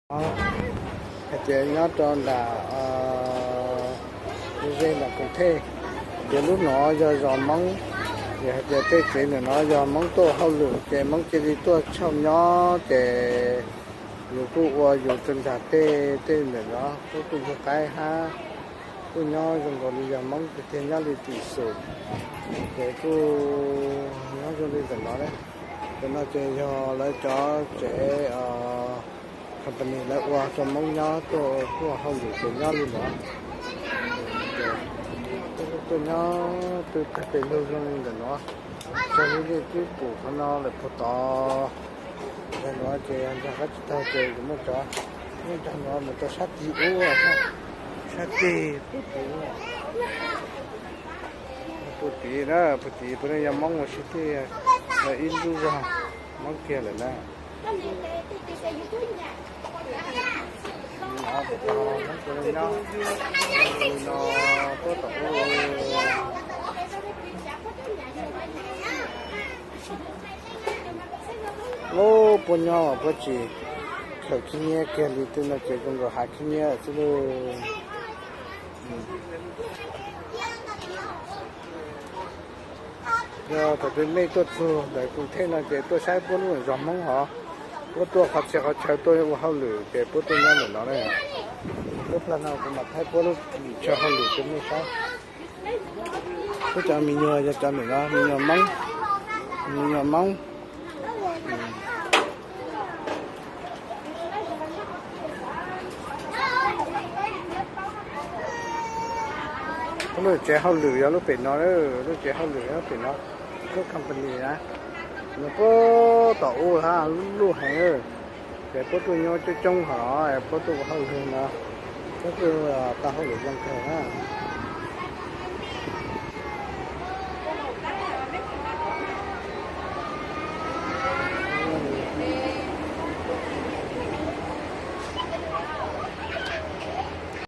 Hais tias nyob rau nram ze nram Koos Thej, ces lub no yog zos Hmoob, ces hais tias tej tsev ntawm no yog Hmoob tuaj hauj lwm ces Hmoob cia li tuaj tshaj nyob ces yus kuj ua yus tso ntag tej tej ntawm no kuj kuj yug qaib hab kuj nyob zoo nkaus li yog Hmoob tiag tiag nyob li tim xus, ces kuj nyob zoo li ntawm no. Ntawm no ces yog lawv cov tsev company lawv ua rau Hmoob nyob tuaj kuj hauj lwm ces nyob li no. Tuaj nyob pw tag pem lug zoo li ntawm no, txog li nej twb pum qhov no lawm puag tod. Ntawm no ces ntog qab tsis tag ces kuv muaj cov, muaj cov no mus rau sab tid ub, sab tid puag tid, puag tid na, puag tid puav leej yog Hmoob ua si tiag, ib ntsuj zog Hmoob kiag lawm na. Lub puab nyob puab tsis khaws khib nyiab kiag li, tej no ces zoo nkaus hav khib nyiab xwb lauj. Yog thaum twg mej tuaj txug ntawm Koos Thej no ces tuaj saib puab lub zos Hmoob hov, puab tuaj qhov txhia qhov chaw tuaj ua hauj lwm ces puab tuaj nyob ntawm no na. Lub plag no kuv mam thaij puab lub chaw hauj lwm rau mej saib. Puab cov me nyuam yog cov ntawm no, me nyuam Hmoob, me nyuam Hmoob. Lub tsev hauj lwm yog lub pem no, lub tsev hauj lwm yog lub pem no, lub company na, nws puag tom ub hab, lub heev, ces puab tuaj nyob coob coob hov, puab tuaj ua hauj lwm no, puab tuaj tau hauj lwm zoo kawg na.